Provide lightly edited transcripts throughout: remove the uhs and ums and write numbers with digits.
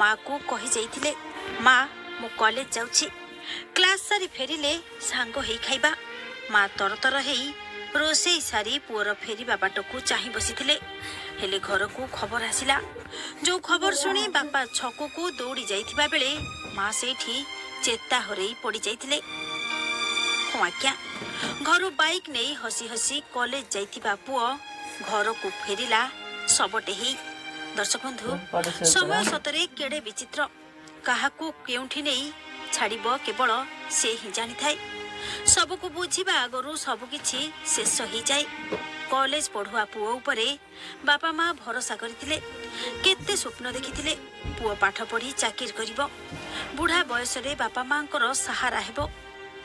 ମାକୁ କହି ଯାଇଥିଲେ, ମା ମୁଁ କଲେଜ ଯାଉଛି, କ୍ଲାସ୍ ସାରି ଫେରିଲେ ସାଙ୍ଗ ହେଇ ଖାଇବା। ମା ତରତର ହେଇ ରୋଷେଇ ସାରି ପୁଅର ଫେରିବା ବାଟକୁ ଚାହିଁ ବସିଥିଲେ। ହେଲେ ଘରକୁ ଖବର ଆସିଲା, ଯୋଉ ଖବର ଶୁଣି ବାପା ଛକକୁ ଦୌଡ଼ି ଯାଇଥିବା ବେଳେ ମା ସେଇଠି ଚେତା ହରେଇ ପଡ଼ି ଯାଇଥିଲେ। ହଁ ଆଜ୍ଞା, ଘରୁ ବାଇକ୍ ନେଇ ହସି ହସି କଲେଜ ଯାଇଥିବା ପୁଅ ଘରକୁ ଫେରିଲା ଶବଟେ ହେଇ। ଦର୍ଶକ ବନ୍ଧୁ, ସମୟ ସତରେ କେଡ଼େ ବିଚିତ୍ର। କାହାକୁ କେଉଁଠି ନେଇ ଛାଡ଼ିବ କେବଳ ସେ ହିଁ ଜାଣିଥାଏ। ସବୁକୁ ବୁଝିବା ଆଗରୁ ସବୁକିଛି ଶେଷ ହେଇଯାଏ। କଲେଜ ପଢୁଆ ପୁଅ ଉପରେ ବାପା ମା ଭରସା କରିଥିଲେ, କେତେ ସ୍ୱପ୍ନ ଦେଖିଥିଲେ। ପୁଅ ପାଠ ପଢି ଚାକିରି କରିବ, ବୁଢା ବୟସରେ ବାପା ମାଙ୍କର ସାହାରା ହେବ।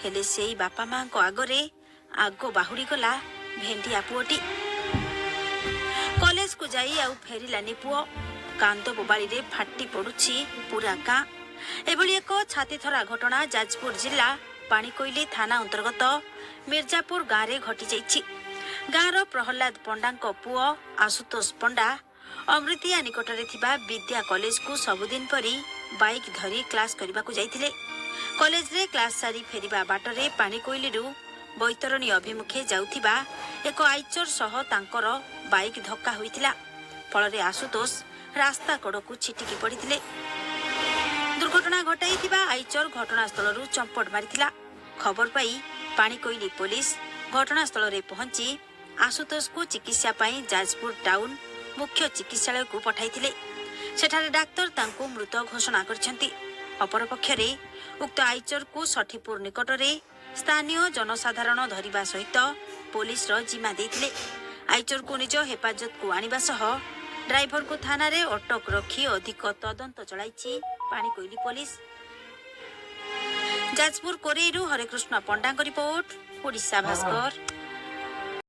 ହେଲେ ସେଇ ବାପା ମାଙ୍କ ଆଗରେ ଆଗ ବାହୁଡ଼ି ଗଲା ଭେଣ୍ଡିଆ ପୁଅଟି। କଲେଜକୁ ଯାଇ ଆଉ ଫେରିଲାନି ପୁଅ। କାନ୍ଦ ବୋବାଳିରେ ଫାଟି ପଡୁଛି ପୁରା ଗାଁ। ଏଭଳି ଏକ ଛାତିଥରା ଘଟଣା ଯାଜପୁର ଜିଲ୍ଲା ପାଣିକୋଇଲି ଥାନା ଅନ୍ତର୍ଗତ ମିର୍ଜାପୁର ଗାଁରେ ଘଟିଯାଇଛି। ଗାଁର ପ୍ରହ୍ଲାଦ ପଣ୍ଡାଙ୍କ ପୁଅ ଆଶୁତୋଷ ପଣ୍ଡା ଅମୃତିଆ ନିକଟରେ ଥିବା ବିଦ୍ୟା କଲେଜକୁ ସବୁଦିନ ପରି ବାଇକ୍ ଧରି କ୍ଲାସ୍ କରିବାକୁ ଯାଇଥିଲେ। କଲେଜରେ କ୍ଲାସ୍ ସାରି ଫେରିବା ବାଟରେ ପାଣିକୋଇଲିରୁ ବୈତରଣୀ ଅଭିମୁଖେ ଯାଉଥିବା ଏକ ଆଇଚର ସହ ତାଙ୍କର ବାଇକ୍ ଧକ୍କା ହୋଇଥିଲା। ଫଳରେ ଆଶୁତୋଷ ରାସ୍ତା କଡ଼କୁ ଛିଟିକି ପଡ଼ିଥିଲେ। ଦୁର୍ଘଟଣା ଘଟାଇଥିବା ଆଇଚର ଘଟଣାସ୍ଥଳରୁ ଚମ୍ପଟ ମାରିଥିଲା। ଖବର ପାଇ ପାଣିକୋଇଲି ପୋଲିସ ଘଟଣାସ୍ଥଳରେ ପହଞ୍ଚି ଆଶୁତୋଷକୁ ଚିକିତ୍ସା ପାଇଁ ଯାଜପୁର ଟାଉନ ମୁଖ୍ୟ ଚିକିତ୍ସାଳୟକୁ ପଠାଇଥିଲେ। ସେଠାରେ ଡାକ୍ତର ତାଙ୍କୁ ମୃତ ଘୋଷଣା କରିଛନ୍ତି। ଅପରପକ୍ଷରେ ଉକ୍ତ ଆଇଚରକୁ ଷଠିପୁର ନିକଟରେ ସ୍ଥାନୀୟ ଜନସାଧାରଣ ଧରିବା ସହିତ ପୋଲିସର ଜିମା ଦେଇଥିଲେ। ଆଇଚରକୁ ନିଜ ହେଫାଜତକୁ ଆଣିବା ସହ ଡ୍ରାଇଭରକୁ ଥାନାରେ ଅଟକ ରଖି ଅଧିକ ତଦନ୍ତ ଚଳାଇଛି ପାଣିକୋଇଲି ପୋଲିସ। ଯାଜପୁର କୋରେଇରୁ ହରେକୃଷ୍ଣ ପଣ୍ଡାଙ୍କ ରିପୋର୍ଟ, ଓଡ଼ିଶା ଭାସ୍କର।